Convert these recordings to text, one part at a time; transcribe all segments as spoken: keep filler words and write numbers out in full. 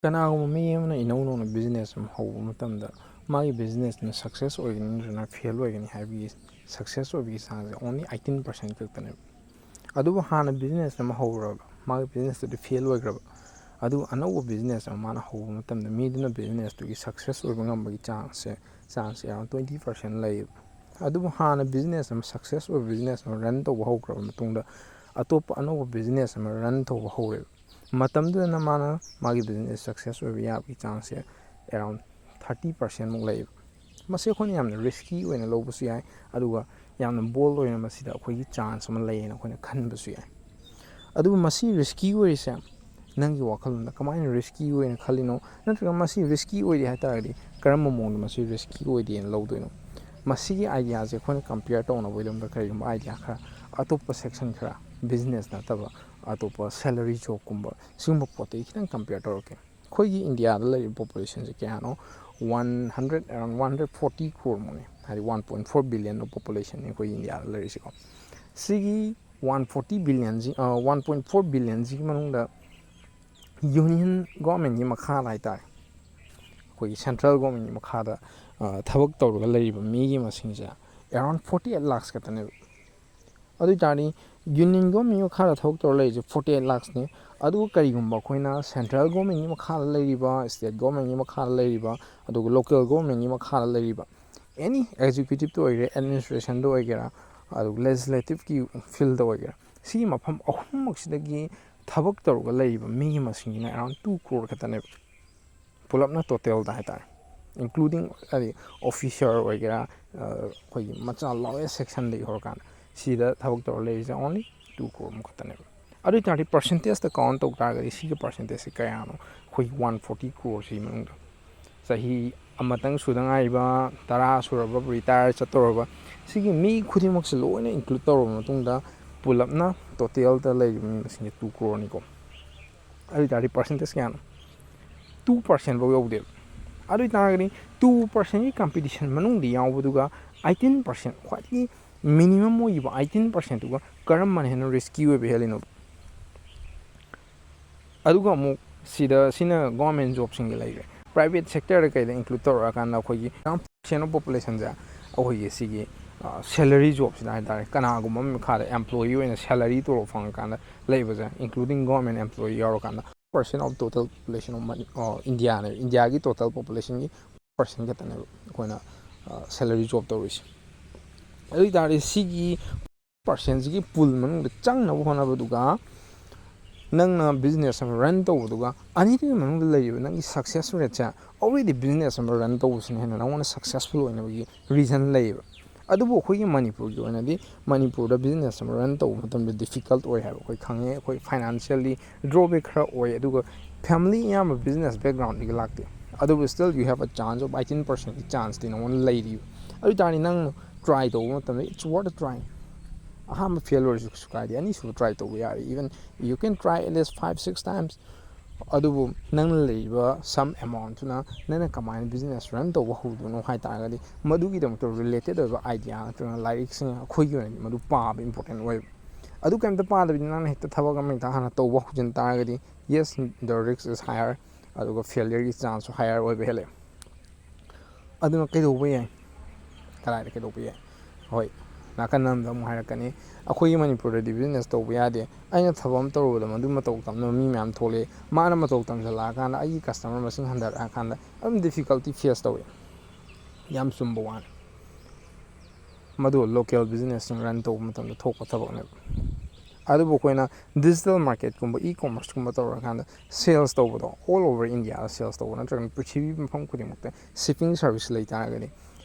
ꯀꯅꯥꯒꯨꯝꯕ ꯃꯤ ꯑꯃꯅ ꯏꯅꯧ ꯅꯧꯅ ꯕꯤꯖꯤꯅꯦꯁ ꯑꯃ ꯍꯧꯕ ꯃꯇꯝꯗ ꯃꯥꯒꯤ ꯕꯤꯖꯤꯅꯦꯁꯇꯨꯅ ꯁꯛꯁꯦꯁ ꯑꯣꯏꯒꯅꯤ ꯅꯠꯇ꯭ꯔꯒꯅ ꯐꯦꯜ ꯑꯣꯏꯒꯅꯤ ꯍꯥꯏꯕꯒꯤ, ꯁꯛꯁꯦꯁ ꯑꯣꯏꯕꯒꯤ ꯆꯥꯡꯁꯦ ꯑꯣꯟꯂꯤ ꯑꯩꯠꯇꯤꯟ ꯄꯥꯔꯁꯦꯟ ꯈꯛꯇꯅꯦꯕ꯫ ꯑꯗꯨꯕꯨ ꯍꯥꯟꯅ ꯕꯤꯖꯤꯅꯦꯁ ꯑꯃ ꯍꯧꯔꯨꯔꯕ, ꯃꯥꯒꯤ ꯕꯤꯖꯤꯅꯦꯁꯇꯨꯗꯤ ꯐꯦꯜ ꯑꯣꯏꯈ꯭ꯔꯕ, ꯑꯗꯨꯒ ꯑꯅꯧꯕ ꯕꯤꯖꯤꯅꯦꯁ ꯑꯃ ꯃꯥꯅ ꯍꯧꯕ ꯃꯇꯝꯗ ꯃꯤꯗꯨꯅ ꯕꯤꯖꯤꯅꯦꯁꯇꯨꯒꯤ ꯁꯛꯁꯦꯁ ꯑꯣꯏꯕ ꯉꯝꯕꯒꯤ ꯆꯥꯡꯁꯦ, ꯆꯥꯡꯁꯦ ꯑꯦꯔꯥꯎꯟ ꯇ꯭ꯋꯦꯟꯇꯤ ꯄꯥꯔꯁꯦꯟ ꯂꯩꯌꯦꯕ꯫ ꯑꯗꯨꯕꯨ ꯍꯥꯟꯅ ꯕꯤꯖꯤꯅꯦꯁ ꯑꯃ, ꯁꯛꯁꯦꯁ ꯑꯣꯏꯕ ꯕꯤꯖꯤꯅꯦꯁ ꯑꯃ ꯔꯟ ꯇꯧꯕ ꯍꯧꯈ꯭ꯔꯕ ꯃꯇꯨꯡꯗ ꯑꯇꯣꯞꯄ ꯑꯅꯧꯕ ꯕꯤꯖꯤꯅꯦꯁ ꯑꯃ ꯔꯟ ꯇꯧꯕ ꯍꯧꯔꯦꯕ꯫ ꯃꯇꯝꯗꯨꯗꯅ ꯃꯥꯅ ꯃꯥꯒꯤ ꯕꯤꯖꯤꯅꯦꯁ ꯁꯛꯁꯦꯁ ꯑꯣꯏꯕ ꯌꯥꯕꯒꯤ ꯆꯥꯡꯁꯦ ꯑꯦꯔꯥꯎꯟ ꯊꯥꯔꯇꯤ ꯄꯥꯔꯁꯦꯟꯃꯨꯛ ꯂꯩꯌꯦꯕ꯫ ꯃꯁꯤ ꯑꯩꯈꯣꯏꯅ ꯌꯥꯝꯅ ꯔꯤꯁꯀꯤ ꯑꯣꯏꯅ ꯂꯧꯕꯁꯨ ꯌꯥꯏ, ꯑꯗꯨꯒ ꯌꯥꯝꯅ ꯕꯣꯜ ꯑꯣꯏꯅ ꯃꯁꯤꯗ ꯑꯩꯈꯣꯏꯒꯤ ꯆꯥꯟꯁ ꯑꯃ ꯂꯩꯌꯦꯅ ꯑꯩꯈꯣꯏꯅ ꯈꯟꯕꯁꯨ ꯌꯥꯏ꯫ ꯑꯗꯨꯕꯨ ꯃꯁꯤ ꯔꯤꯁꯀꯤ ꯑꯣꯏꯔꯤꯁꯦ ꯅꯪꯒꯤ ꯋꯥꯈꯜꯂꯣꯟꯗ ꯀꯃꯥꯏꯅ ꯔꯤꯁꯀꯤ ꯑꯣꯏꯅ ꯈꯜꯂꯤꯅꯣ? ꯅꯠꯇ꯭ꯔꯒ ꯃꯁꯤ ꯔꯤꯁꯀꯤ ꯑꯣꯏꯗꯦ ꯍꯥꯏ ꯇꯥꯔꯒꯗꯤ ꯀꯔꯝꯕ ꯃꯑꯣꯡꯗ ꯃꯁꯤ ꯔꯤꯁꯀꯤ ꯑꯣꯏꯗꯦꯅ ꯂꯧꯗꯣꯏꯅꯣ? ꯃꯁꯤꯒꯤ ꯑꯥꯏꯗꯤꯌꯥꯁꯦ ꯑꯩꯈꯣꯏꯅ ꯀꯝꯄꯤꯌꯔ ꯇꯧꯅꯕꯒꯤꯗꯃꯛꯇ ꯀꯔꯤꯒꯨꯝꯕ ꯑꯥꯏꯗꯤꯌꯥ ꯈꯔ, ꯑꯇꯣꯞꯄ ꯁꯦꯛꯁꯟ ꯈꯔ, ꯕꯤꯖꯤꯅꯦꯁ ꯅꯠꯇꯕ ꯑꯇꯣꯞꯄ ꯁꯦꯂꯔꯤ ꯖꯣꯕꯀꯨꯝꯕ, ꯁꯤꯒꯨꯝꯕ ꯄꯣꯠꯇꯒꯤ ꯈꯤꯇꯪ ꯀꯝꯄꯤꯌꯔ ꯇꯧꯔꯛꯀꯦ꯫ ꯑꯩꯈꯣꯏꯒꯤ ꯏꯟꯗꯤꯌꯥꯗ ꯂꯩꯔꯤꯕ ꯄꯣꯄꯨꯂꯦꯁꯟꯁꯦ ꯀꯌꯥꯅꯣ? One hundred, around one hundred forty ꯀ꯭ꯔꯣꯔꯃꯨꯛꯅꯤ, ꯍꯥꯏꯗꯤ ꯋꯥꯟ ꯄꯣꯏꯟ ꯐꯣꯔ ꯕꯤꯂꯤꯌꯟ ꯄꯣꯄꯨꯂꯦꯁꯟꯅꯤ ꯑꯩꯈꯣꯏ ꯏꯟꯗꯤꯌꯥꯗ ꯂꯩꯔꯤꯁꯤꯀꯣ꯫ ꯁꯤꯒꯤ ꯋꯥꯟ ꯐꯣꯔꯇꯤ ꯕꯤꯂꯤꯌꯟꯁꯤ, ꯋꯥꯟ ꯄꯣꯏꯟ ꯐꯣꯔ ꯕꯤꯂꯤꯌꯟꯁꯤꯒꯤ ꯃꯅꯨꯡꯗ ꯌꯨꯅꯤꯌꯟ ꯒꯣꯔꯃꯦꯟꯒꯤ ꯃꯈꯥꯗ ꯍꯥꯏꯇꯥꯔꯦ, ꯑꯩꯈꯣꯏꯒꯤ ꯁꯦꯟꯇ꯭ꯔꯦꯜ ꯒꯣꯔꯃꯦꯟꯒꯤ ꯃꯈꯥꯗ, ꯑ, ꯊꯕꯛ ꯇꯧꯔꯒ ꯂꯩꯔꯤꯕ ꯃꯤꯒꯤ ꯃꯁꯤꯡꯁꯦ ꯑꯦꯔꯥꯎꯟ ꯐꯣꯔꯇꯤ ꯑꯩꯠ ꯂꯥꯛꯁ ꯈꯛꯇꯅꯦꯕ꯫ ꯑꯗꯨ ꯑꯣꯏ ꯇꯥꯔꯗꯤ ꯌꯨꯅꯤꯌꯟ ꯒꯣꯔꯃꯦꯟꯒꯤ ꯃꯈꯥꯗ ꯊꯕꯛ ꯇꯧꯔ ꯂꯩꯔꯤꯁꯦ ꯐꯣꯔꯇꯤ ꯑꯩꯠ ꯂꯥꯛꯁꯅꯤ꯫ ꯑꯗꯨꯒ ꯀꯔꯤꯒꯨꯝꯕ ꯑꯩꯈꯣꯏꯅ ꯁꯦꯟꯇ꯭ꯔꯦꯜ ꯒꯣꯔꯃꯦꯟꯒꯤ ꯃꯈꯥꯗ ꯂꯩꯔꯤꯕ, ꯁ꯭ꯇꯦꯠ ꯒꯣꯔꯃꯦꯟꯒꯤ ꯃꯈꯥꯗ ꯂꯩꯔꯤꯕ, ꯑꯗꯨꯒ ꯂꯣꯀꯦꯜ ꯒꯣꯔꯃꯦꯟꯒꯤ ꯃꯈꯥꯗ ꯂꯩꯔꯤꯕ, ꯑꯦꯅꯤ ꯑꯦꯛꯖꯤꯀ꯭ꯌꯨꯇꯤꯞꯇ ꯑꯣꯏꯒꯦꯔꯥ, ꯑꯦꯗꯃꯤꯅꯤꯁꯇ꯭ꯔꯦꯁꯟꯗ ꯑꯣꯏꯒꯦꯔꯥ, ꯑꯗꯨꯒ ꯂꯦꯖꯤꯁꯂꯦꯇꯤꯞꯀꯤ ꯐꯤꯜꯗ ꯑꯣꯏꯒꯦꯔꯥ, ꯁꯤꯒꯤ ꯃꯐꯝ ꯑꯍꯨꯝꯃꯛꯁꯤꯗꯒꯤ ꯊꯕꯛ ꯇꯧꯔꯒ ꯂꯩꯔꯤꯕ ꯃꯤꯒꯤ ꯃꯁꯤꯡꯁꯤꯅ ꯑꯦꯔꯥꯎꯟ ꯇꯨ ꯀ꯭ꯔꯣꯔ ꯈꯛꯇꯅꯦꯕ꯫ ꯄꯨꯂꯞꯅ ꯇꯣꯇꯦꯜꯗ ꯍꯥꯏꯇꯥꯔꯦ, ꯏꯟꯀ꯭ꯂꯨꯗꯤꯡ ꯍꯥꯏꯗꯤ ꯑꯣꯐꯤꯁꯔ ꯑꯣꯏꯒꯦꯔꯥ, ꯑ, ꯑꯩꯈꯣꯏꯒꯤ ꯃꯆꯥ ꯂꯣꯋꯦꯁ ꯁꯦꯛꯁꯟꯗꯒꯤ ꯍꯧꯔꯀꯥꯟꯗ ꯁꯤꯗ ꯊꯕꯛ ꯇꯧꯔ ꯂꯩꯔꯤꯁꯦ ꯑꯣꯟꯂꯤ ꯇꯨ ꯀ꯭ꯔꯣꯔꯃꯨꯛ ꯈꯛꯇꯅꯦꯕ꯫ ꯑꯗꯨ ꯑꯣꯏ ꯇꯥꯔꯗꯤ ꯄꯥꯔꯁꯦꯟꯇꯦꯖꯇ ꯀꯥꯎꯟ ꯇꯧ ꯇꯥꯔꯒꯗꯤ ꯁꯤꯒꯤ ꯄꯥꯔꯁꯦꯟꯇꯦꯖꯁꯦ ꯀꯌꯥꯅꯣ? ꯑꯩꯈꯣꯏꯒꯤ ꯋꯥꯟ ꯐꯣꯔꯇꯤ ꯀ꯭ꯔꯣꯔꯁꯤꯒꯤ ꯃꯅꯨꯡꯗ ꯆꯍꯤ ꯑꯃꯇꯪ ꯁꯨꯗ ꯉꯥꯏꯔꯤꯕ, ꯇꯔꯥ ꯁꯨꯔꯕ, ꯔꯤꯇꯥꯌꯔ ꯆꯠꯇꯧꯔꯕ, ꯁꯤꯒꯤ ꯃꯤ ꯈꯨꯗꯤꯡꯃꯛꯁꯦ ꯂꯣꯏꯅ ꯏꯟꯀ꯭ꯂꯨꯗ ꯇꯧꯔꯕ ꯃꯇꯨꯡꯗ ꯄꯨꯂꯞꯅ ꯇꯣꯇꯦꯜꯗ ꯂꯩꯔꯤꯕ ꯃꯤ ꯃꯁꯤꯡꯁꯦ ꯇꯨ ꯀ꯭ꯔꯣꯔꯅꯤꯀꯣ꯫ ꯑꯗꯨ ꯑꯣꯏ ꯇꯥꯔꯗꯤ ꯄꯥꯔꯁꯦꯟꯇꯦꯖ ꯀꯌꯥꯅꯣ? ꯇꯨ ꯄꯥꯔꯁꯦꯟꯐꯧ ꯌꯧꯗꯦꯕ꯫ ꯑꯗꯨ ꯑꯣꯏ ꯇꯥꯔꯒꯗꯤ ꯇꯨ ꯄꯥꯔꯁꯦꯟꯒꯤ ꯀꯝꯄꯤꯇꯤꯁꯟ ꯃꯅꯨꯡꯗ ꯌꯥꯎꯕꯗꯨꯒ ꯑꯩꯠꯇꯤꯟ ꯄꯥꯔꯁꯦꯟ, ꯈ꯭ꯋꯥꯏꯗꯒꯤ ꯃꯤꯅꯤꯃꯝ ꯑꯣꯏꯈꯤꯕ ꯑꯩꯠꯇꯤꯟ ꯄꯥꯔꯁꯦꯟꯗꯨꯒ ꯀꯔꯝꯕꯅ ꯍꯦꯟꯅ ꯔꯤꯁꯀꯤ ꯑꯣꯏꯕ ꯍꯦꯜꯂꯤꯅꯣ? ꯑꯗꯨꯒ ꯑꯃꯨꯛ ꯁꯤꯗ ꯁꯤꯅ ꯒꯣꯔꯃꯦꯟ ꯖꯣꯕꯁꯤꯡꯒꯤ ꯂꯩꯔꯦ꯫ ꯄ꯭ꯔꯥꯏꯚꯦꯠ ꯁꯦꯛꯇꯔꯗ ꯀꯩꯗ ꯏꯟꯀ꯭ꯂꯨꯗ ꯇꯧꯔꯛꯑꯀꯥꯟꯗ ꯑꯩꯈꯣꯏꯒꯤ ꯄꯥꯔꯁꯦꯟ ꯑꯣꯐ ꯄꯣꯄꯨꯂꯦꯁꯟꯁꯦ ꯑꯩꯈꯣꯏꯒꯤ ꯁꯤꯒꯤ ꯁꯦꯂꯔꯤ ꯖꯣꯕꯁꯤꯗ ꯍꯥꯏ ꯇꯥꯔꯦ, ꯀꯅꯥꯒꯨꯝꯕ ꯑꯃ ꯃꯈꯥꯗ ꯑꯦꯝꯄ꯭ꯂꯣꯌꯤ ꯑꯣꯏꯅ ꯁꯦꯂꯔꯤ ꯇꯣꯂꯣꯞ ꯐꯪꯉꯀꯥꯟꯗ ꯂꯩꯕꯁꯦ, ꯏꯟꯀ꯭ꯂꯨꯗꯤꯡ ꯒꯣꯔꯃꯦꯟ ꯑꯦꯝꯄ꯭ꯂꯣꯌꯤ ꯌꯥꯎꯔꯀꯥꯟꯗ, percent of total population of ꯏꯟꯗꯤꯌꯥꯅꯦ꯫ ꯏꯟꯗꯤꯌꯥꯒꯤ ꯇꯣꯇꯦꯜ ꯄꯣꯄꯨꯂꯦꯁꯟꯒꯤ ꯄꯥꯔꯁꯦꯟ ꯈꯛꯇꯅꯦꯕ ꯑꯩꯈꯣꯏꯅ ꯁꯦꯂꯔꯤ ꯖꯣꯕ ꯇꯧꯔꯤꯁꯦ꯫ ꯑꯗꯨ ꯑꯣꯏ ꯇꯥꯔꯗꯤ ꯁꯤꯒꯤ ꯄꯥꯔꯁꯦꯟꯁꯤꯒꯤ ꯄꯨꯜ ꯃꯅꯨꯡꯗ ꯆꯪꯅꯕ ꯍꯣꯠꯅꯕꯗꯨꯒ ꯅꯪꯅ ꯕꯤꯖꯤꯅꯦꯁ ꯑꯃ ꯔꯟ ꯇꯧꯕꯗꯨꯒ ꯑꯅꯤꯗꯨꯒꯤ ꯃꯅꯨꯡꯗ ꯂꯩꯔꯤꯕ ꯅꯪꯒꯤ ꯁꯛꯁꯦꯁ ꯔꯦꯠꯁꯦ, already ꯕꯤꯖꯤꯅꯦꯁ ꯑꯃ ꯔꯟ ꯇꯧꯕꯁꯤꯅ ꯍꯦꯟꯅ ꯅꯪꯉꯣꯟꯗ ꯁꯛꯁꯦꯁꯐꯨꯜ ꯑꯣꯏꯅꯕꯒꯤ ꯔꯤꯖꯟ ꯂꯩꯌꯦꯕ꯫ ꯑꯗꯨꯕꯨ ꯑꯩꯈꯣꯏꯒꯤ ꯃꯅꯤꯄꯨꯔꯒꯤ ꯑꯣꯏꯅꯗꯤ, ꯃꯅꯤꯄꯨꯔꯗ ꯕꯤꯖꯤꯅꯦꯁ ꯑꯃ ꯔꯟ ꯇꯧꯕ ꯃꯇꯝꯗ ꯗꯤꯐꯤꯀꯜꯠ ꯑꯣꯏ ꯍꯥꯏꯕ ꯑꯩꯈꯣꯏ ꯈꯪꯉꯦ꯫ ꯑꯩꯈꯣꯏ ꯐꯥꯏꯅꯥꯟꯁꯤꯌꯦꯜꯂꯤ ꯗ꯭ꯔꯣꯕꯦꯛ ꯈꯔ ꯑꯣꯏ, ꯑꯗꯨꯒ ꯐꯦꯃꯤꯂꯤ ꯑꯌꯥꯝꯕ ꯕꯤꯖꯤꯅꯦꯁ ꯕꯦꯛꯒ꯭ꯔꯥꯎꯟꯗꯒꯤ ꯂꯥꯛꯇꯦ꯫ ꯑꯗꯨꯕꯨ still you have a chance of eighteen percentꯀꯤ ꯆꯥꯟꯁꯇꯤ ꯅꯉꯣꯟꯗ ꯂꯩꯔꯤꯕ꯫ ꯑꯗꯨ ꯑꯣꯏ ꯇꯥꯔꯗꯤ ꯅꯪ ꯇ꯭ꯔꯥꯏ ꯇꯧꯕ ꯃꯇꯝꯗ it's worth a try꯫ ꯑꯍꯥꯟꯕ ꯐꯦꯜ ꯑꯣꯏꯔꯁꯨ ꯀꯩꯁꯨ ꯀꯥꯏꯗꯦ, ꯑꯅꯤꯁꯨꯕ ꯇ꯭ꯔꯥꯏ ꯇꯧꯕ ꯌꯥꯔꯦ꯫ Even you can try at least five six times꯫ ꯑꯗꯨꯕꯨ ꯅꯪꯅ ꯂꯩꯔꯤꯕ ꯁꯝ ꯑꯦꯃꯥꯎꯟꯠꯇꯨꯅ ꯅꯪꯅ ꯀꯃꯥꯏꯅ ꯕꯤꯖꯤꯅꯦꯁ ꯔꯟ ꯇꯧꯕ ꯍꯧꯗꯣꯏꯅꯣ ꯍꯥꯏ ꯇꯥꯔꯒꯗꯤ, ꯃꯗꯨꯒꯤꯗꯃꯛꯇ ꯔꯤꯂꯦꯇꯦꯠ ꯑꯣꯏꯕ ꯑꯥꯏꯗꯤꯌꯥ ꯅꯠꯇ꯭ꯔꯒꯅ ꯂꯥꯏꯔꯤꯛꯁꯤꯡ, ꯑꯩꯈꯣꯏꯒꯤ ꯑꯣꯏꯅꯗꯤ ꯃꯗꯨ ꯄꯥꯕ ꯏꯝꯄꯣꯔꯇꯦꯟ ꯑꯣꯏꯕ꯫ ꯑꯗꯨ ꯀꯩꯝꯇ ꯄꯥꯗꯕꯤꯗ ꯅꯪꯅ ꯍꯦꯛꯇ ꯊꯕꯛ ꯑꯃ ꯍꯦꯛꯇ ꯍꯥꯟꯅ ꯇꯧꯕ ꯍꯧꯖꯤꯟ ꯇꯥꯔꯒꯗꯤ, yes, the risk is higher, ꯑꯗꯨꯒ ꯐꯦꯂꯤꯌꯔꯒꯤ ꯆꯥꯟꯁꯁꯨ ꯍꯥꯌꯔ ꯑꯣꯏꯕ ꯍꯦꯜꯂꯦ꯫ ꯑꯗꯨꯅ ꯀꯩꯗꯧꯕ ꯌꯥꯏ? ꯀꯗꯥꯏꯗ ꯀꯩꯗꯧꯕ ꯌꯥꯏ? ꯍꯣꯏ, ꯅꯥꯀꯟ ꯑꯃꯗ ꯑꯃꯨꯛ ꯍꯥꯏꯔꯛꯀꯅꯤ, "ꯑꯩꯈꯣꯏꯒꯤ ꯃꯅꯤꯄꯨꯔꯗꯗꯤ ꯕꯤꯖꯤꯅꯦꯁ ꯇꯧꯕ ꯌꯥꯗꯦ, ꯑꯩꯅ ꯊꯕꯛ ꯑꯃ ꯇꯧꯔꯨꯕꯗ ꯃꯗꯨ ꯃꯇꯧ ꯇꯝꯅꯕ ꯃꯤ ꯃꯌꯥꯝ ꯊꯣꯛꯂꯛꯑꯦ, ꯃꯥꯅ ꯃꯇꯧ ꯇꯝꯁꯤꯜꯂꯛꯑꯀꯥꯟꯗ ꯑꯩꯒꯤ ꯀꯁꯇꯃꯔ ꯃꯁꯤꯡ ꯍꯟꯊꯔꯛꯑꯀꯥꯟꯗ ꯑꯗꯨꯝ ꯗꯤꯐꯤꯀꯜꯇꯤ ꯐꯦꯁ ꯇꯧꯏ"꯫ ꯌꯥꯝ ꯆꯨꯝꯕ ꯋꯥꯅꯤ꯫ ꯃꯗꯨ ꯂꯣꯀꯦꯜ ꯕꯤꯖꯤꯅꯦꯁꯁꯤꯡ ꯔꯟ ꯇꯧꯕ ꯃꯇꯝꯗ ꯊꯣꯛꯄ ꯊꯕꯛꯅꯦꯕ꯫ ꯑꯗꯨꯕꯨ ꯑꯩꯈꯣꯏꯅ ꯗꯤꯖꯤꯇꯦꯜ ꯃꯥꯔꯀꯦꯠꯀꯨꯝꯕ, ꯏ ꯀꯣꯃꯔꯁꯀꯨꯝꯕ ꯇꯧꯔꯀꯥꯟꯗ ꯁꯦꯜꯁ ꯇꯧꯕꯗꯣ, ꯑꯣꯜ ꯑꯣꯚꯔ ꯏꯟꯗꯤꯌꯥꯗ ꯁꯦꯜꯁ ꯇꯧꯕ ꯅꯠꯇ꯭ꯔꯒꯅ ꯄ꯭ꯔꯤꯊꯤꯕꯤ ꯃꯐꯝ ꯈꯨꯗꯤꯡꯃꯛꯇ ꯁꯤꯞꯄꯤꯡ ꯁꯥꯔꯚꯤꯁ ꯂꯩ ꯇꯥꯔꯒꯗꯤ,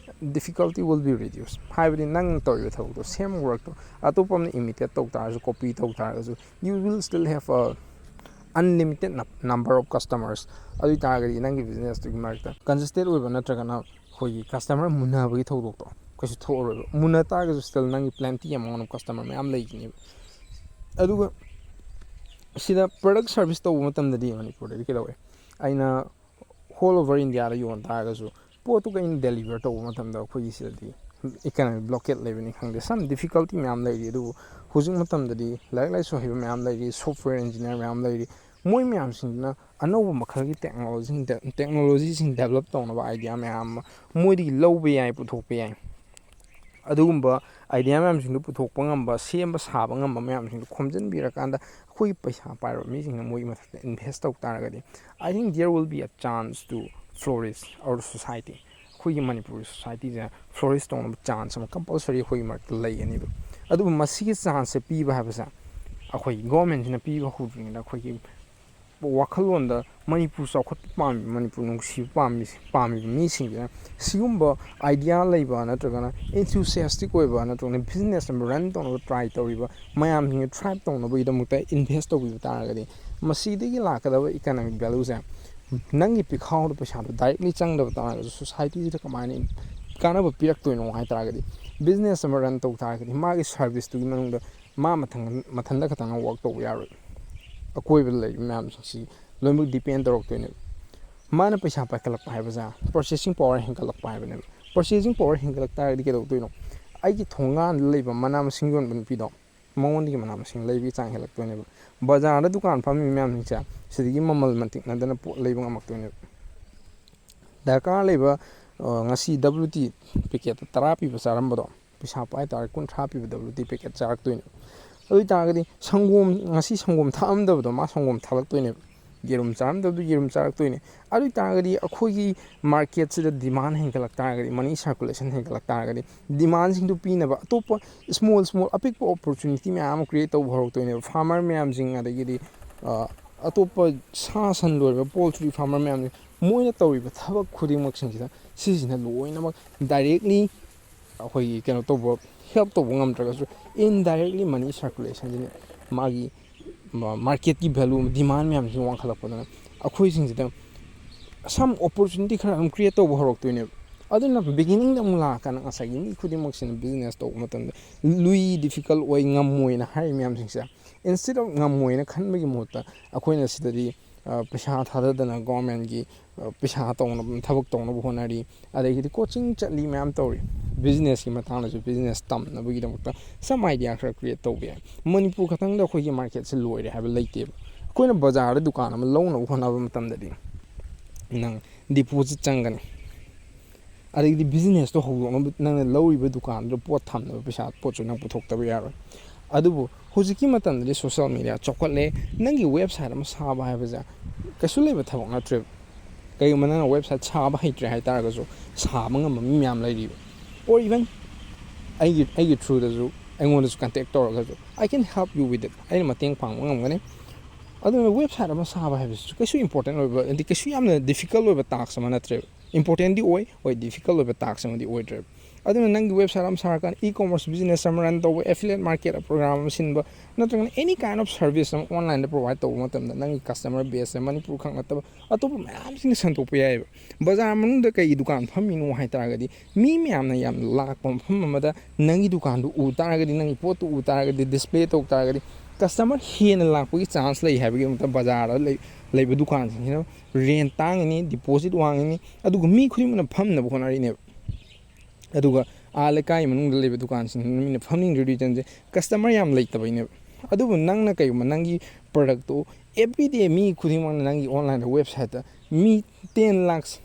difficulty will be reduced꯫ ꯍꯥꯏꯕꯗꯤ ꯅꯪꯅ ꯇꯧꯔꯤꯕ ꯊꯕꯛꯇꯣ, ꯁꯦꯝ ꯋꯥꯔꯛꯇꯣ ꯑꯇꯣꯞꯄ ꯑꯃꯅ ꯏꯃꯤꯇꯦꯠ ꯇꯧ ꯇꯥꯔꯒꯁꯨ, ꯀꯣꯄꯤ ꯇꯧ ꯇꯥꯔꯒꯁꯨ, you will still have a unlimited number of customers꯫ ꯑꯗꯨ ꯑꯣꯏ ꯇꯥꯔꯒꯗꯤ ꯅꯪꯒꯤ ꯕꯤꯖꯤꯅꯦꯁꯇꯨꯒꯤ ꯃꯔꯛꯇ ꯀꯟꯖꯦꯁꯇꯦꯠ ꯑꯣꯏꯕ ꯅꯠꯇ꯭ꯔꯒꯅ ꯑꯩꯈꯣꯏꯒꯤ ꯀꯁꯇꯃꯔ ꯃꯨꯟꯅꯕꯒꯤ ꯊꯧꯗꯣꯛꯇꯣ ꯀꯩꯁꯨ ꯊꯣꯛꯑꯔꯣꯏꯕ꯫ ꯃꯨꯟꯅ ꯇꯥꯔꯒꯁꯨ still ꯅꯪꯒꯤ plenty amount of customer ꯃꯌꯥꯝ ꯂꯩꯈꯤꯅꯦꯕ꯫ ꯑꯗꯨꯒ ꯁꯤꯗ ꯄ꯭ꯔꯗꯛ ꯁꯥꯔꯚꯤꯁ ꯇꯧꯕ ꯃꯇꯝꯗꯗꯤ ꯃꯅꯤꯄꯨꯔꯗꯗꯤ ꯀꯩꯗꯧꯋꯦ? ꯑꯩꯅ ꯍꯣꯜ ꯑꯣꯚꯔ ꯏꯟꯗꯤꯌꯥꯗ ꯌꯣꯟ ꯇꯥꯔꯒꯁꯨ, ꯄꯣꯠꯇꯨ ꯀꯩꯅ ꯗꯦꯂꯤꯚꯔ ꯇꯧꯕ ꯃꯇꯝꯗ ꯑꯩꯈꯣꯏꯒꯤ ꯁꯤꯗꯗꯤ ꯏꯀꯅꯃꯤꯛ ꯕ꯭ꯂꯣꯀꯦꯠ ꯂꯩꯕꯅꯤ ꯈꯪꯗꯦ, ꯁꯝ ꯗꯤꯐꯤꯀꯜꯇꯤ ꯃꯌꯥꯝ ꯂꯩꯔꯤ꯫ ꯑꯗꯨꯕꯨ ꯍꯧꯖꯤꯛ ꯃꯇꯝꯗꯗꯤ ꯂꯥꯏꯔꯤꯛ ꯂꯥꯏꯁꯨ ꯍꯩꯕ ꯃꯌꯥꯝ ꯂꯩꯔꯤ, ꯁꯣꯐꯋꯦꯌꯔ ꯏꯟꯖꯤꯅꯤꯌꯥꯔ ꯃꯌꯥꯝ ꯂꯩꯔꯤ, ꯃꯣꯏ ꯃꯌꯥꯝꯁꯤꯡꯗꯨꯅ ꯑꯅꯧꯕ ꯃꯈꯜꯒꯤ ꯇꯦꯛꯅꯣꯂꯣꯖꯤꯁꯤꯡ ꯇꯦꯛꯅꯣꯂꯣꯖꯤꯁꯤꯡ ꯗꯦꯕꯂꯞ ꯇꯧꯅꯕ ꯑꯥꯏꯗꯤꯌꯥ ꯃꯌꯥꯝ ꯑꯃ ꯃꯣꯏꯗꯒꯤ ꯂꯧꯕ ꯌꯥꯏ, ꯄꯨꯊꯣꯛꯄ ꯌꯥꯏ꯫ ꯑꯗꯨꯒꯨꯝꯕ ꯑꯥꯏꯗꯤꯌꯥ ꯃꯌꯥꯝꯁꯤꯡꯗꯨ ꯄꯨꯊꯣꯛꯄ ꯉꯝꯕ, ꯁꯦꯝꯕ ꯁꯥꯕ ꯉꯝꯕ ꯃꯌꯥꯝꯁꯤꯡꯗꯨ ꯈꯣꯝꯖꯤꯟꯕꯤꯔꯀꯥꯟꯗ ꯑꯩꯈꯣꯏꯒꯤ ꯄꯩꯁꯥ ꯄꯥꯏꯔꯕ ꯃꯤꯁꯤꯡꯅ ꯃꯣꯏꯒꯤ ꯃꯊꯛꯇ ꯏꯟꯚꯦꯁ ꯇꯧ ꯇꯥꯔꯒꯗꯤ, I think there will be a chance to flourish our society. ꯑꯩꯈꯣꯏꯒꯤ ꯃꯅꯤꯄꯨꯔꯒꯤ ꯁꯣꯁꯥꯏꯇꯤꯁꯦ ꯐ꯭ꯂꯣꯔꯤꯁ ꯇꯧꯅꯕ ꯆꯥꯟꯁ ꯑꯃ ꯀꯝꯄꯜꯁꯔꯤ ꯑꯩꯈꯣꯏꯒꯤ ꯃꯔꯛꯇ ꯂꯩꯒꯅꯦꯕ꯫ ꯑꯗꯨꯕꯨ ꯃꯁꯤꯒꯤ ꯆꯥꯟꯁꯁꯦ ꯄꯤꯕ ꯍꯥꯏꯕꯁꯦ ꯑꯩꯈꯣꯏ ꯒꯣꯔꯃꯦꯟꯁꯤꯅ ꯄꯤꯕ ꯍꯧꯗ꯭ꯔꯤꯉꯩꯗ ꯑꯩꯈꯣꯏꯒꯤ ꯋꯥꯈꯜꯂꯣꯟꯗ ꯃꯅꯤꯄꯨꯔ ꯆꯥꯎꯈꯠꯄ ꯄꯥꯝꯃꯤꯕ, ꯃꯅꯤꯄꯨꯔ ꯅꯨꯡꯁꯤꯕ ꯄꯥꯝꯃꯤ-, ꯄꯥꯝꯃꯤꯕ ꯃꯤꯁꯤꯡꯁꯤꯅ ꯁꯤꯒꯨꯝꯕ ꯑꯥꯏꯗꯤꯌꯥ ꯂꯩꯕ ꯅꯠꯇ꯭ꯔꯒꯅ enthusiastic ꯑꯣꯏꯕ ꯅꯠꯇ꯭ꯔꯒꯅ ꯕꯤꯖꯤꯅꯦꯁ ꯑꯃ ꯔꯟ ꯇꯧꯅꯕ ꯇ꯭ꯔꯥꯏ ꯇꯧꯔꯤꯕ ꯃꯌꯥꯝꯁꯤꯡꯅ ꯊ꯭ꯔꯥꯏꯕ ꯇꯧꯅꯕꯒꯤꯗꯃꯛꯇ ꯏꯟꯚꯦꯁ ꯇꯧꯕꯤꯕ ꯇꯥꯔꯒꯗꯤ, ꯃꯁꯤꯗꯒꯤ ꯂꯥꯛꯀꯗꯕ ꯏꯀꯅꯣꯃꯤꯛ ꯚꯦꯂꯨꯁꯦ ꯅꯪꯒꯤ ꯄꯤꯈꯥꯎꯗ ꯄꯩꯁꯥꯗꯣ ꯗꯥꯏꯔꯦꯛꯂꯤ ꯆꯪꯗꯕ ꯇꯥꯔꯒꯁꯨ ꯁꯣꯁꯥꯏꯇꯤꯁꯤꯗ ꯀꯃꯥꯏꯅ ꯀꯥꯟꯅꯕ ꯄꯤꯔꯛꯇꯣꯏꯅꯣ ꯍꯥꯏ ꯇꯥꯔꯒꯗꯤ, ꯕꯤꯖꯤꯅꯦꯁ ꯑꯃ ꯔꯟ ꯇꯧ ꯇꯥꯔꯒꯗꯤ ꯃꯥꯒꯤ ꯁꯥꯔꯚꯤꯁꯇꯨꯒꯤ ꯃꯅꯨꯡꯗ ꯃꯥ ꯃꯊꯟ-, ꯃꯊꯟꯇ ꯈꯛꯇꯪꯅ ꯋꯥꯛ ꯇꯧꯕ ꯌꯥꯔꯣꯏ꯫ ꯑꯀꯣꯏꯕꯗ ꯂꯩꯔꯤꯕ ꯃꯌꯥꯝꯁꯤꯡꯁꯤ ꯂꯣꯏꯅꯃꯛ ꯗꯤꯄꯦꯟ ꯇꯧꯔꯛꯇꯣꯏꯅꯦꯕ꯫ ꯃꯥꯅ ꯄꯩꯁꯥ ꯄꯥꯏꯈꯠꯂꯛꯄ ꯍꯥꯏꯕꯁꯦ ꯄꯔꯆꯦꯁꯤꯡ ꯄꯋꯥꯔ ꯍꯦꯟꯒꯠꯂꯛꯄ ꯍꯥꯏꯕꯅꯦꯕ꯫ ꯄꯔꯆꯦꯁꯤꯡ ꯄꯋꯥꯔ ꯍꯦꯟꯒꯠꯂꯛ ꯇꯥꯔꯒꯗꯤ ꯀꯩꯗꯧꯗꯣꯏꯅꯣ? ꯑꯩꯒꯤ ꯊꯣꯡꯒꯥꯟꯗ ꯂꯩꯕ ꯃꯅꯥ ꯃꯁꯤꯡ ꯌꯣꯟꯕ ꯅꯨꯄꯤꯗꯣ, ꯃꯉꯣꯟꯗꯒꯤ ꯃꯅꯥ ꯃꯁꯤꯡ ꯂꯩꯕꯒꯤ ꯆꯥꯡ ꯍꯦꯜꯂꯛꯇꯣꯏꯅꯦꯕ꯫ ꯕꯖꯥꯔꯗ ꯗꯨꯀꯥꯟ ꯐꯝꯃꯤꯕ ꯃꯌꯥꯝꯁꯤꯡꯁꯦ ꯁꯤꯗꯒꯤ ꯃꯃꯜ ꯃꯟꯇꯤꯛꯅꯗꯅ ꯄꯣꯠ ꯂꯩꯕ ꯉꯝꯃꯛꯇꯣꯏꯅꯦꯕ꯫ ꯗꯔꯀꯥꯔ ꯂꯩꯕ, ꯑ, ꯉꯁꯤ W T packet ꯇꯔꯥ ꯄꯤꯕ ꯆꯥꯔꯝꯕꯗꯣ, ꯄꯩꯁꯥ ꯄꯥꯏ ꯇꯥꯔꯗꯤ ꯀꯨꯟꯊ꯭ꯔꯥ ꯄꯤꯕ W T packet ꯆꯥꯔꯛꯇꯣꯏꯅꯦꯕ꯫ ꯑꯗꯨ ꯑꯣꯏ ꯇꯥꯔꯒꯗꯤ ꯁꯪꯒꯣꯝ, ꯉꯁꯤ ꯁꯪꯒꯣꯝ ꯊꯛꯑꯝꯗꯕꯗꯣ ꯃꯥ ꯁꯪꯒꯣꯝ ꯊꯛꯂꯛꯇꯣꯏꯅꯦꯕ꯫ ꯌꯦꯔꯨꯝ ꯆꯥꯔꯝꯗꯕꯗꯣ ꯌꯦꯔꯨꯝ ꯆꯥꯔꯛꯇꯣꯏꯅꯦ꯫ ꯑꯗꯨ ꯑꯣꯏ ꯇꯥꯔꯒꯗꯤ ꯑꯩꯈꯣꯏꯒꯤ ꯃꯥꯔꯀꯦꯠꯁꯤꯗ ꯗꯤꯃꯥꯟ ꯍꯦꯟꯒꯠꯂꯛ ꯇꯥꯔꯒꯗꯤ, ꯃꯅꯤ ꯁꯔꯀꯨꯂꯦꯁꯟ ꯍꯦꯟꯒꯠꯂꯛ ꯇꯥꯔꯒꯗꯤ, ꯗꯤꯃꯥꯟꯁꯤꯡꯗꯨ ꯄꯤꯅꯕ ꯑꯇꯣꯞꯄ small small ꯑꯄꯤꯛꯄ ꯑꯣꯄꯣꯔꯆꯨꯅꯤꯇꯤ ꯃꯌꯥꯝ ꯑꯃ ꯀ꯭ꯔꯤꯌꯦꯠ ꯇꯧꯕ ꯍꯧꯔꯛꯇꯣꯏꯅꯦꯕ꯫ ꯐꯥꯔꯃꯔ ꯃꯌꯥꯝꯁꯤꯡ, ꯑꯗꯒꯤꯗꯤ, ꯑ, ꯑꯇꯣꯞꯄ ꯁꯥ ꯁꯟ ꯂꯣꯏꯔꯤꯕ ꯄꯣꯜꯇ꯭ꯔꯤ ꯐꯥꯔꯃꯔ ꯃꯌꯥꯝꯁꯤꯡ, ꯃꯣꯏꯅ ꯇꯧꯔꯤꯕ ꯊꯕꯛ ꯈꯨꯗꯤꯡꯃꯛꯁꯤꯡꯁꯤꯗ ꯁꯤꯁꯤꯅ ꯂꯣꯏꯅꯃꯛ ꯗꯥꯏꯔꯦꯛꯂꯤ ꯑꯩꯈꯣꯏꯒꯤ ꯀꯩꯅꯣ ꯇꯧꯕ, ꯍꯦꯜꯞ ꯇꯧꯕ ꯉꯝꯗ꯭ꯔꯒꯁꯨ, ꯏꯟꯗꯥꯏꯔꯦꯛꯂꯤ ꯃꯅꯤ ꯁꯔꯀꯨꯂꯦꯁꯟꯁꯤꯅ ꯃꯥꯒꯤ ꯃꯥꯔꯀꯦꯠꯀꯤ ꯚꯦꯂꯨ, ꯗꯤꯃꯥꯟ ꯃꯌꯥꯝꯁꯤ ꯋꯥꯡꯈꯠꯂꯛꯄꯗꯨꯅ ꯑꯩꯈꯣꯏꯁꯤꯡꯁꯤꯗ ꯁꯝ ꯑꯣꯄꯣꯔꯆꯨꯅꯤꯇꯤ ꯈꯔ ꯑꯗꯨꯝ ꯀ꯭ꯔꯤꯌꯦꯠ ꯇꯧꯕ ꯍꯧꯔꯛꯇꯣꯏꯅꯦꯕ꯫ ꯑꯗꯨꯅ ꯕꯤꯒꯤꯅꯤꯡꯗ ꯑꯃꯨꯛ ꯂꯥꯛꯑꯀꯥꯟꯗ ꯉꯁꯥꯏꯒꯤ ꯃꯤ ꯈꯨꯗꯤꯡꯃꯛꯁꯤꯅ ꯕꯤꯖꯤꯅꯦꯁ ꯇꯧꯕ ꯃꯇꯝꯗ ꯂꯨꯏ, ꯗꯤꯐꯤꯀꯜꯠ ꯑꯣꯏ, ꯉꯝꯃꯣꯏꯅ ꯍꯥꯏꯔꯤꯕ ꯃꯌꯥꯝꯁꯤꯡꯁꯦ, instead of ꯉꯝꯃꯣꯏꯅ ꯈꯟꯕꯒꯤ ꯃꯍꯨꯠꯇ ꯑꯩꯈꯣꯏꯅ ꯁꯤꯗꯗꯤ, ꯑ, ꯄꯩꯁꯥ ꯊꯥꯗꯗꯅ ꯒꯣꯔꯃꯦꯟꯒꯤ, ꯑ, ꯄꯩꯁꯥ ꯇꯧꯅꯕ, ꯊꯕꯛ ꯇꯧꯅꯕ ꯍꯣꯠꯅꯔꯤ, ꯑꯗꯒꯤꯗꯤ ꯀꯣꯆꯤꯡ ꯆꯠꯂꯤ ꯃꯌꯥꯝ ꯇꯧꯔꯤ꯫ ꯕꯤꯖꯤꯅꯦꯁꯀꯤ ꯃꯇꯥꯡꯗꯁꯨ ꯕꯤꯖꯤꯅꯦꯁ ꯇꯝꯅꯕꯒꯤꯗꯃꯛꯇ ꯁꯝ ꯑꯥꯏꯗꯤꯌꯥ ꯈꯔ ꯀ꯭ꯔꯤꯌꯦꯠ ꯇꯧꯕ ꯌꯥꯏ꯫ ꯃꯅꯤꯄꯨꯔ ꯈꯛꯇꯪꯗ ꯑꯩꯈꯣꯏꯒꯤ ꯃꯥꯔꯀꯦꯠꯁꯦ ꯂꯣꯏꯔꯦ ꯍꯥꯏꯕ ꯂꯩꯇꯦꯕ꯫ ꯑꯩꯈꯣꯏꯅ ꯕꯖꯥꯔꯗ ꯗꯨꯀꯥꯟ ꯑꯃ ꯂꯧꯅꯕ ꯍꯣꯠꯅꯕ ꯃꯇꯝꯗꯗꯤ ꯅꯪ ꯗꯤꯄꯣꯖꯤꯠ ꯆꯪꯒꯅꯤ, ꯑꯗꯒꯤꯗꯤ ꯕꯤꯖꯤꯅꯦꯁꯇꯣ ꯍꯧꯗꯣꯛꯅꯕ ꯅꯪꯅ ꯂꯧꯔꯤꯕ ꯗꯨꯀꯥꯟꯗꯨꯗ ꯄꯣꯠ ꯊꯝꯅꯕ ꯄꯩꯁꯥ ꯄꯣꯠꯁꯨ ꯅꯪ ꯄꯨꯊꯣꯛꯇꯕ ꯌꯥꯔꯣꯏ꯫ ꯑꯗꯨꯕꯨ ꯍꯧꯖꯤꯛꯀꯤ ꯃꯇꯝꯗꯗꯤ ꯁꯣꯁꯤꯌꯦꯜ ꯃꯦꯗꯤꯌꯥ ꯆꯥꯎꯈꯠꯂꯦ, ꯅꯪꯒꯤ ꯋꯦꯕꯁꯥꯏꯠ ꯑꯃ ꯁꯥꯕ ꯍꯥꯏꯕꯁꯦ ꯀꯩꯁꯨ ꯂꯩꯕ ꯊꯕꯛ ꯅꯠꯇ꯭ꯔꯦꯕ꯫ ꯀꯩꯒꯨꯝꯕ ꯅꯪꯅ ꯋꯦꯕꯁꯥꯏꯠ ꯁꯥꯕ ꯍꯩꯇ꯭ꯔꯦ ꯍꯥꯏꯇꯥꯔꯒꯁꯨ, ꯁꯥꯕ ꯉꯝꯕ ꯃꯤ ꯃꯌꯥꯝ ꯂꯩꯔꯤꯕ꯫ Or even ꯑꯩꯒꯤ ꯑꯩꯒꯤ ꯊ꯭ꯔꯨꯗꯁꯨ ꯑꯩꯉꯣꯟꯗꯁꯨ ꯀꯟꯇꯦꯛ ꯇꯧꯔꯒꯁꯨ, "I can help you with it", ꯑꯩꯅ ꯃꯇꯦꯡ ꯄꯥꯡꯕ ꯉꯝꯒꯅꯤ꯫ ꯑꯗꯨꯅ ꯋꯦꯕꯁꯥꯏꯠ ꯑꯃ ꯁꯥꯕ ꯍꯥꯏꯕꯁꯤꯁꯨ ꯀꯩꯁꯨ ꯏꯝꯄꯣꯔꯇꯦꯟ ꯑꯣꯏꯕ, ꯍꯥꯏꯗꯤ ꯀꯩꯁꯨ ꯌꯥꯝꯅ ꯗꯤꯐꯤꯀꯜꯠ ꯑꯣꯏꯕ ꯇꯥꯛꯁ ꯑꯃ ꯅꯠꯇ꯭ꯔꯦꯕ꯫ ꯏꯝꯄꯣꯔꯇꯦꯟꯗꯤ ꯑꯣꯏ, ꯍꯣꯏ, ꯗꯤꯐꯤꯀꯜꯠ ꯑꯣꯏꯕ ꯇꯥꯛꯁ ꯑꯃꯗꯤ ꯑꯣꯏꯗ꯭ꯔꯦꯕ꯫ ꯑꯗꯨꯅ ꯅꯪꯒꯤ ꯋꯦꯕꯁꯥꯏꯠ ꯑꯃ ꯁꯥꯔꯀꯥꯟꯗ, ꯏ ꯀꯣꯃꯔꯁ ꯕꯤꯖꯤꯅꯦꯁ ꯑꯃ ꯔꯟ ꯇꯧꯕ, ꯑꯦꯐꯤꯂꯦꯠ ꯃꯥꯔꯀꯦꯠ ꯄ꯭ꯔꯣꯒ꯭ꯔꯥꯝ ꯑꯃ ꯁꯤꯟꯕ, ꯅꯠꯇ꯭ꯔꯒꯅ ꯑꯦꯅꯤ ꯀꯥꯏꯟ ꯑꯣꯐ ꯁꯔꯚꯤꯁ ꯑꯃ ꯑꯣꯟꯂꯥꯏꯟꯗ ꯄ꯭ꯔꯣꯚꯥꯏꯠ ꯇꯧꯕ ꯃꯇꯝꯗ, ꯅꯪꯒꯤ ꯀꯁꯇꯃꯔ ꯕꯦꯁꯁꯦ ꯃꯅꯤꯄꯨꯔ ꯈꯛ ꯅꯠꯇꯕ ꯑꯇꯣꯞꯄ ꯃꯌꯥꯝꯁꯤꯡꯗ ꯁꯟꯗꯣꯛꯄ ꯌꯥꯏꯑꯕ꯫ ꯕꯖꯥꯔ ꯃꯅꯨꯡꯗ ꯀꯩꯒꯤ ꯗꯨꯀꯥꯟ ꯐꯝꯃꯤꯅꯣ ꯍꯥꯏ ꯇꯥꯔꯒꯗꯤ, ꯃꯤ ꯃꯌꯥꯝꯅ ꯌꯥꯝ ꯂꯥꯛꯄ ꯃꯐꯝ ꯑꯃꯗ ꯅꯪꯒꯤ ꯗꯨꯀꯥꯟꯗꯨ ꯎ ꯇꯥꯔꯒꯗꯤ, ꯅꯪꯒꯤ ꯄꯣꯠꯇꯨ ꯎ ꯇꯥꯔꯒꯗꯤ, ꯗꯤꯁꯄ꯭ꯂꯦ ꯇꯧ ꯇꯥꯔꯒꯗꯤ, ꯀꯁꯇꯃꯔ ꯍꯦꯟꯅ ꯂꯥꯛꯄꯒꯤ ꯆꯥꯟꯁ ꯂꯩ ꯍꯥꯏꯕꯒꯤꯗꯃꯛꯇ ꯕꯖꯥꯔꯗ ꯂꯩ-, ꯂꯩꯕ ꯗꯨꯀꯥꯟꯁꯤꯡꯁꯤꯅ ꯔꯦꯟ ꯇꯥꯡꯉꯤꯅꯤ, ꯗꯤꯄꯣꯖꯤꯠ ꯋꯥꯡꯉꯤꯅꯤ, ꯑꯗꯨꯒ ꯃꯤ ꯈꯨꯗꯤꯡꯃꯛꯅ ꯐꯝꯅꯕ ꯍꯣꯠꯅꯔꯤꯅꯦꯕ꯫ ꯑꯗꯨꯒ ꯑꯥ ꯂꯩꯀꯥꯏ ꯃꯅꯨꯡꯗ ꯂꯩꯕ ꯗꯨꯀꯥꯟꯁꯤꯡꯗꯨꯅ ꯃꯤꯅ ꯐꯝꯅꯤꯡꯗ꯭ꯔꯤꯗꯨ ꯔꯤꯖꯟꯁꯦ ꯀꯁꯇꯃꯔ ꯌꯥꯝ ꯂꯩꯇꯕꯩꯅꯦꯕ꯫ ꯑꯗꯨꯕꯨ ꯅꯪꯅ ꯀꯩꯒꯨꯝꯕ ꯅꯪꯒꯤ ꯄ꯭ꯔꯗꯛꯇꯨ ꯑꯦꯕ꯭ꯔꯤꯗꯦ ꯃꯤ ꯈꯨꯗꯤꯡꯃꯛꯅ ꯅꯪꯒꯤ ꯑꯣꯟꯂꯥꯏꯟꯗ ꯋꯦꯕꯁꯥꯏꯠꯇ ꯃꯤ ten lakhs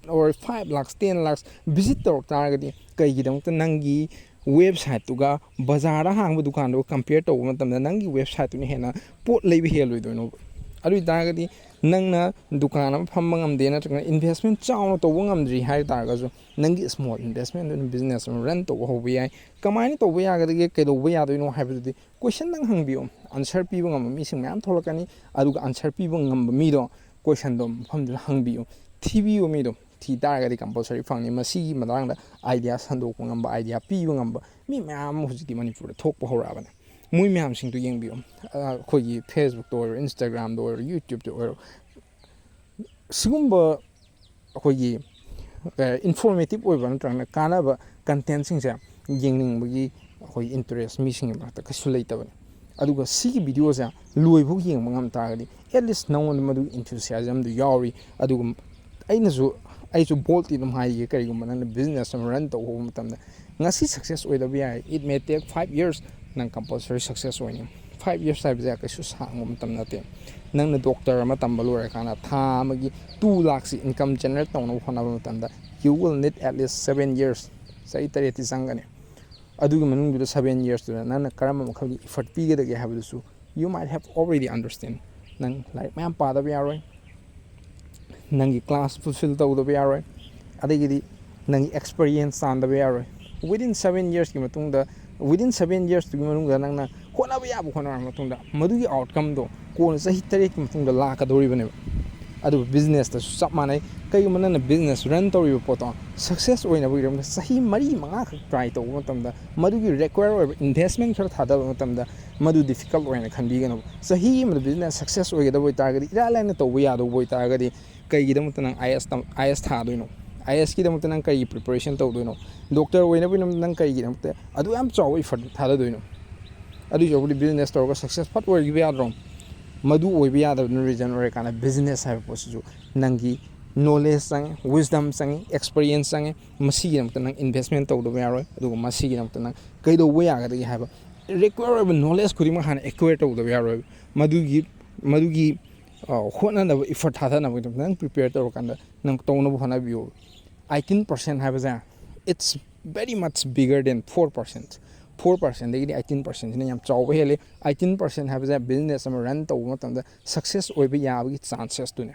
or five lakhs, ten lakhs visit ꯇꯧꯔꯛ ꯇꯥꯔꯒꯗꯤ, ꯀꯩꯒꯤꯗꯃꯛꯇ ꯅꯪꯒꯤ ꯋꯦꯕꯁꯥꯏꯠꯇꯨꯒ ꯕꯖꯥꯔꯗ ꯍꯥꯡꯕ ꯗꯨꯀꯥꯟꯗꯨꯒ ꯀꯝꯄꯤꯌꯔ ꯇꯧꯕ ꯃꯇꯝꯗ ꯅꯪꯒꯤ ꯋꯦꯕꯁꯥꯏꯠꯇꯨꯅ ꯍꯦꯟꯅ ꯄꯣꯠ ꯂꯩꯕ ꯍꯦꯜꯂꯣꯏꯗꯣꯏꯅꯣꯕ? ꯑꯗꯨ ꯑꯣꯏ ꯇꯥꯔꯒꯗꯤ ꯅꯪꯅ ꯗꯨꯀꯥꯟ ꯑꯃ ꯐꯝꯕ ꯉꯝꯗꯦ, ꯅꯠꯇ꯭ꯔꯒꯅ ꯏꯟꯚꯦꯁꯃꯦꯟ ꯆꯥꯎꯅ ꯇꯧꯕ ꯉꯝꯗ꯭ꯔꯤ ꯍꯥꯏ ꯇꯥꯔꯒꯁꯨ, ꯅꯪꯒꯤ ꯁ꯭ꯃꯣꯜ ꯏꯟꯚꯦꯁꯃꯦꯟꯗꯨꯅ ꯕꯤꯖꯤꯅꯦꯁ ꯑꯃ ꯔꯟ ꯇꯧꯕ ꯍꯧꯕ ꯌꯥꯏ꯫ ꯀꯃꯥꯏꯅ ꯇꯧꯕ ꯌꯥꯒꯗꯒꯦ, ꯀꯩꯗꯧꯕ ꯌꯥꯗꯣꯏꯅꯣ ꯍꯥꯏꯕꯗꯨꯗꯤ ꯀꯣꯏꯁꯟꯗꯪ ꯍꯪꯕꯤꯌꯨ꯫ ꯑꯟꯁꯔ ꯄꯤꯕ ꯉꯝꯕ ꯃꯤꯁꯤꯡ ꯃꯌꯥꯝ ꯊꯣꯛꯂꯛꯀꯅꯤ꯫ ꯑꯗꯨꯒ ꯑꯟꯁꯔ ꯄꯤꯕ ꯉꯝꯕ ꯃꯤꯗꯣ ꯀꯣꯏꯁꯟꯗꯣ ꯃꯐꯝꯗꯨꯗ ꯍꯪꯕꯤꯌꯨ, ꯊꯤꯕꯤꯌꯨ ꯃꯤꯗꯣ꯫ ꯊꯤ ꯇꯥꯔꯒꯗꯤ ꯀꯝꯄꯜꯁꯔꯤ ꯐꯪꯅꯤ꯫ ꯃꯁꯤꯒꯤ ꯃꯇꯥꯡꯗ ꯑꯥꯏꯗꯤꯌꯥ ꯁꯟꯗꯣꯛꯄ ꯉꯝꯕ, ꯑꯥꯏꯗꯤꯌꯥ ꯄꯤꯕ ꯉꯝꯕ ꯃꯤ ꯃꯌꯥꯝ ꯑꯃ ꯍꯧꯖꯤꯛꯇꯤ ꯃꯅꯤꯄꯨꯔꯗ ꯊꯣꯛꯄ ꯍꯧꯔꯛꯑꯕꯅꯤ꯫ ꯃꯣꯏ ꯃꯌꯥꯝꯁꯤꯡꯗꯨ ꯌꯦꯡꯕꯤꯌꯨ꯫ ꯑ, ꯑꯩꯈꯣꯏꯒꯤ ꯐꯦꯁꯕꯨꯛꯇ ꯑꯣꯏꯔꯣ, ꯏꯟꯁꯇꯥꯒ꯭ꯔꯥꯝꯗ ꯑꯣꯏꯔꯣ, ꯌꯨꯇ꯭ꯌꯨꯕꯇ ꯑꯣꯏꯔꯣ, ꯁꯤꯒꯨꯝꯕ ꯑꯩꯈꯣꯏꯒꯤ, ꯑ, ꯏꯟꯐꯣꯔꯃꯦꯇꯤꯞ ꯑꯣꯏꯕ ꯅꯠꯇ꯭ꯔꯒꯅ ꯀꯥꯟꯅꯕ ꯀꯟꯇꯦꯟꯁꯤꯡꯁꯦ ꯌꯦꯡꯅꯤꯡꯕꯒꯤ ꯑꯩꯈꯣꯏ ꯏꯟꯇꯔꯦꯁ ꯃꯤꯁꯤꯡꯒꯤ ꯃꯔꯛꯇ ꯀꯩꯁꯨ ꯂꯩꯇꯕꯅꯤ꯫ ꯑꯗꯨꯒ ꯁꯤꯒꯤ ꯚꯤꯗꯤꯑꯣꯁꯦ ꯂꯣꯏꯐꯥꯎ ꯌꯦꯡꯕ ꯉꯝ ꯇꯥꯔꯒꯗꯤ, at least ꯅꯉꯣꯟꯗ ꯃꯗꯨꯒꯤ enthusiasmꯗꯨ ꯌꯥꯎꯔꯤ꯫ ꯑꯗꯨꯒ ꯑꯩꯅꯁꯨ, ꯑꯩꯁꯨ ꯕꯣꯜꯗꯤ ꯑꯗꯨꯝ ꯍꯥꯏꯒꯦ, ꯀꯔꯤꯒꯨꯝꯕ ꯅꯪꯅ ꯕꯤꯖꯤꯅꯦꯁ ꯑꯃ ꯔꯟ ꯇꯧꯕ ꯍꯧꯕ ꯃꯇꯝꯗ, ꯉꯁꯤ ꯁꯛꯁꯦꯁ ꯑꯣꯏꯗꯕ ꯌꯥꯏ, it may take five years, ꯅꯪ ꯀꯝꯄꯜꯁꯔꯤ ꯁꯛꯁꯦꯁ ꯑꯣꯏꯅꯤ꯫ Five years ꯍꯥꯏꯕꯁꯦ ꯀꯩꯁꯨ ꯁꯥꯡꯕ ꯃꯇꯝ ꯅꯠꯇꯦ. ꯅꯪꯅ ꯗꯣꯛꯇꯔ ꯑꯃ ꯇꯝꯕ ꯂꯣꯏꯔꯀꯥꯟꯗ ꯊꯥ ꯑꯃꯒꯤ two lakhꯁꯤ income generate ꯇꯧꯅꯕ ꯍꯣꯠꯅꯕ ꯃꯇꯝꯗ, you will need at least seven years. ꯆꯍꯤ ꯇꯔꯦꯠꯇꯤ ꯆꯪꯒꯅꯤ. ꯑꯗꯨꯒꯤ ꯃꯅꯨꯡꯗꯨꯗ seven yearsꯇꯨꯗ ꯅꯪꯅ ꯀꯔꯝꯕ ꯃꯈꯜꯒꯤ effort ꯄꯤꯒꯗꯒꯦ ꯍꯥꯏꯕꯗꯨꯁꯨ you might have already understand. ꯅꯪ ꯂꯥꯏꯔꯤꯛ ꯃꯌꯥꯝ ꯄꯥꯗꯕ ꯌꯥꯔꯣꯏ. ꯅꯪꯒꯤ class fulfill ꯇꯧꯗꯕ ꯌꯥꯔꯣꯏ. ꯑꯗꯒꯤꯗꯤ ꯅꯪꯒꯤ experience ꯇꯥꯟꯗꯕ ꯌꯥꯔꯣꯏ. Within seven yearsꯀꯤ ꯃꯇꯨꯡꯗ, within seven yearsꯇꯨꯒꯤ ꯃꯅꯨꯡꯗ ꯅꯪꯅ ꯍꯣꯠꯅꯕ ꯌꯥꯕ ꯍꯣꯠꯅꯔ ꯃꯇꯨꯡꯗ, ꯃꯗꯨꯒꯤ outcomeꯗꯣ ꯀꯣꯟꯅ ꯆꯍꯤ ꯇꯔꯦꯠꯀꯤ ꯃꯇꯨꯡꯗ ꯂꯥꯛꯀꯗꯧꯔꯤꯕꯅꯦꯕ. ꯑꯗꯨꯒ businessꯇꯁꯨ ꯆꯞ ꯃꯥꯟꯅꯩ. ꯀꯩꯒꯨꯝꯕ ꯅꯪꯅ business run ꯇꯧꯔꯤꯕ ꯄꯣꯠꯇꯣ success ꯑꯣꯏꯅꯕꯒꯤꯗꯃꯛꯇ ꯆꯍꯤ ꯃꯔꯤ ꯃꯉꯥꯈꯛ try ꯇꯧꯕ ꯃꯇꯝꯗ, ꯃꯗꯨꯒꯤ require ꯑꯣꯏꯕ investment ꯈꯔ ꯊꯥꯗꯕ ꯃꯇꯝꯗ, ꯃꯗꯨ difficult ꯑꯣꯏꯅ ꯈꯟꯕꯤꯒꯅꯨ. ꯆꯍꯤ ꯑꯃꯗ business success ꯑꯣꯏꯒꯗꯕ ꯑꯣꯏꯇꯥꯔꯒꯗꯤ, ꯏꯔꯥꯏ ꯂꯥꯏꯅ ꯇꯧꯕ ꯌꯥꯗꯧꯕ ꯑꯣꯏꯇꯥꯔꯒꯗꯤ, ꯀꯩꯒꯤꯗꯃꯛꯇ ꯅꯪ I A S ꯇꯝ-, I A S ꯊꯥꯗꯣꯏꯅꯣ? I A Sꯀꯤꯗꯃꯛꯇ ꯅꯪ ꯀꯩꯒꯤ preparation ꯇꯧꯗꯣꯏꯅꯣ? ꯗꯣꯛꯇꯔ ꯑꯣꯏꯅꯕꯒꯤꯗꯃꯛꯇ ꯅꯪ ꯀꯩꯒꯤꯗꯃꯛꯇ ꯑꯗꯨ ꯌꯥꯝ ꯆꯥꯎꯕ effort ꯊꯥꯗꯗꯣꯏꯅꯣ? ꯑꯗꯨꯏ ꯁꯔꯨꯛꯄꯨꯗꯤ business ꯇꯧꯔꯒ success ꯐꯠ ꯑꯣꯏꯈꯤꯕ ꯌꯥꯗ꯭ꯔꯣ? ꯃꯗꯨ ꯑꯣꯏꯕ ꯌꯥꯗꯕꯗꯨꯅ reason ꯑꯣꯏꯔꯀꯥꯟꯗ, business ꯍꯥꯏꯕ ꯄꯣꯠꯁꯤꯁꯨ ꯅꯪꯒꯤ knowledge ꯆꯪꯉꯦ, wisdom ꯆꯪꯉꯦ, experience ꯆꯪꯉꯦ. ꯃꯁꯤꯒꯤꯗꯃꯛꯇ ꯅꯪ investment ꯇꯧꯗꯕ ꯌꯥꯔꯣꯏ. ꯑꯗꯨꯒ ꯃꯁꯤꯒꯤꯗꯃꯛꯇ ꯅꯪ ꯀꯩꯗꯧꯕ ꯌꯥꯒꯗꯒꯦ ꯍꯥꯏꯕ require ꯑꯣꯏꯕ knowledge ꯈꯨꯗꯤꯡꯃꯛ ꯍꯥꯟꯅ acquire ꯇꯧꯗꯕ ꯌꯥꯔꯣꯏ. ꯃꯗꯨꯒꯤ, ꯃꯗꯨꯒꯤ ꯑ, ꯍꯣꯠꯅꯅꯕ, effort ꯊꯥꯗꯅꯕꯒꯤꯗꯃꯛꯇ ꯅꯪ prepare ꯇꯧꯔꯀꯥꯟꯗ ꯅꯪ ꯇꯧꯅꯕ ꯍꯣꯠꯅꯕꯤꯌꯣ. Eighteen percent ꯍꯥꯏꯕꯁꯦ, it's very much bigger than four percent. Four percentꯗꯒꯤꯗꯤ eighteen percentꯁꯤꯅ ꯌꯥꯝ ꯆꯥꯎꯕ ꯍꯦꯜꯂꯤ. Eighteen percent ꯍꯥꯏꯕꯁꯦ business ꯑꯃ run ꯇꯧꯕ ꯃꯇꯝꯗ success ꯑꯣꯏꯕ ꯌꯥꯕꯒꯤ chancesꯇꯨꯅꯦ.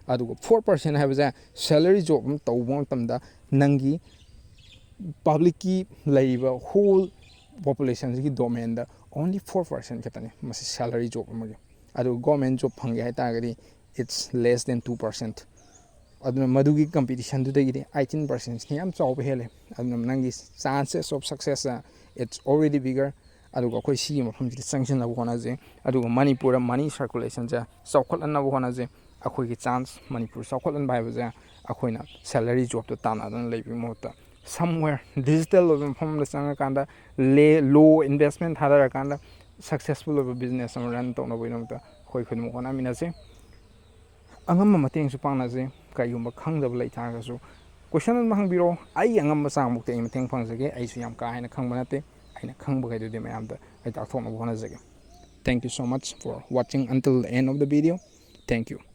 ꯑꯗꯨꯒ four percent ꯍꯥꯏꯕꯁꯦ salary job ꯑꯃ ꯇꯧꯕ ꯃꯇꯝꯗ ꯅꯪꯒꯤ publicꯀꯤ ꯂꯩꯔꯤꯕ whole populationꯁꯤꯒꯤ domainꯗ only four percent ꯈꯛꯇꯅꯤ ꯃꯁꯤ salary job ꯑꯃꯒꯤ. ꯑꯗꯨꯒ government job ꯐꯪꯒꯦ ꯍꯥꯏ ꯇꯥꯔꯒꯗꯤ, it's less than two percent. ꯑꯗꯨꯅ ꯃꯗꯨꯒꯤ competitionꯗꯨꯗꯒꯤꯗꯤ eighteen percentꯁꯤꯅ ꯌꯥꯝ ꯆꯥꯎꯕ ꯍꯦꯜꯂꯦ. ꯑꯗꯨꯅ ꯅꯪꯒꯤ chances of success, it's already bigger. ꯑꯗꯨꯒ ꯑꯩꯈꯣꯏ ꯁꯤꯒꯤ ꯃꯐꯝꯁꯤꯗ ꯆꯪꯁꯤꯟꯅꯕ ꯍꯣꯠꯅꯁꯦ. ꯑꯗꯨꯒ ꯃꯅꯤꯄꯨꯔꯗ money circulationꯁꯦ ꯆꯥꯎꯈꯠꯍꯟꯅꯕ ꯍꯣꯠꯅꯁꯦ. ꯑꯩꯈꯣꯏꯒꯤ chance ꯃꯅꯤꯄꯨꯔ ꯆꯥꯎꯈꯠꯍꯟꯕ ꯍꯥꯏꯕꯁꯦ ꯑꯩꯈꯣꯏꯅ salary jobꯇ ꯇꯥꯟꯅꯗꯅ ꯂꯩꯕꯒꯤ ꯃꯍꯨꯠꯇ, somewhere digital ꯑꯣꯏꯕ ꯃꯐꯝ ꯑꯃꯗ ꯆꯪꯉꯀꯥꯟꯗ, ꯂꯦ-, low investment ꯊꯥꯗꯔꯀꯥꯟꯗ successful ꯑꯣꯏꯕ business ꯑꯃ run ꯇꯧꯅꯕꯒꯤꯗꯃꯛꯇ ꯑꯩꯈꯣꯏ ꯈꯨꯗꯤꯡꯃꯛ ꯍꯣꯠꯅꯃꯤꯟꯅꯁꯤ꯫ ꯑꯉꯝꯕ ꯃꯇꯦꯡꯁꯨ ꯄꯥꯡꯅꯁꯤ꯫ ꯀꯔꯤꯒꯨꯝꯕ ꯈꯪꯗꯕ ꯂꯩ ꯇꯥꯔꯒꯁꯨ question ꯑꯗꯨꯝ ꯍꯪꯕꯤꯔꯛꯑꯣ꯫ ꯑꯩꯒꯤ ꯑꯉꯝꯕ ꯆꯥꯡꯃꯨꯛꯇꯤ ꯑꯩ ꯃꯇꯦꯡ ꯄꯥꯡꯖꯒꯦ꯫ ꯑꯩꯁꯨ ꯌꯥꯝ ꯀꯥ ꯍꯦꯟꯅ ꯈꯪꯕ ꯅꯠꯇꯦ꯫ ꯑꯩꯅ ꯈꯪꯕꯈꯩꯗꯨꯗꯤ ꯃꯌꯥꯝꯗ ꯑꯩ ꯇꯥꯛꯊꯣꯛꯅꯕ ꯍꯣꯠꯅꯖꯒꯦ꯫ Thank you so much for watching until the end of the video. Thank you.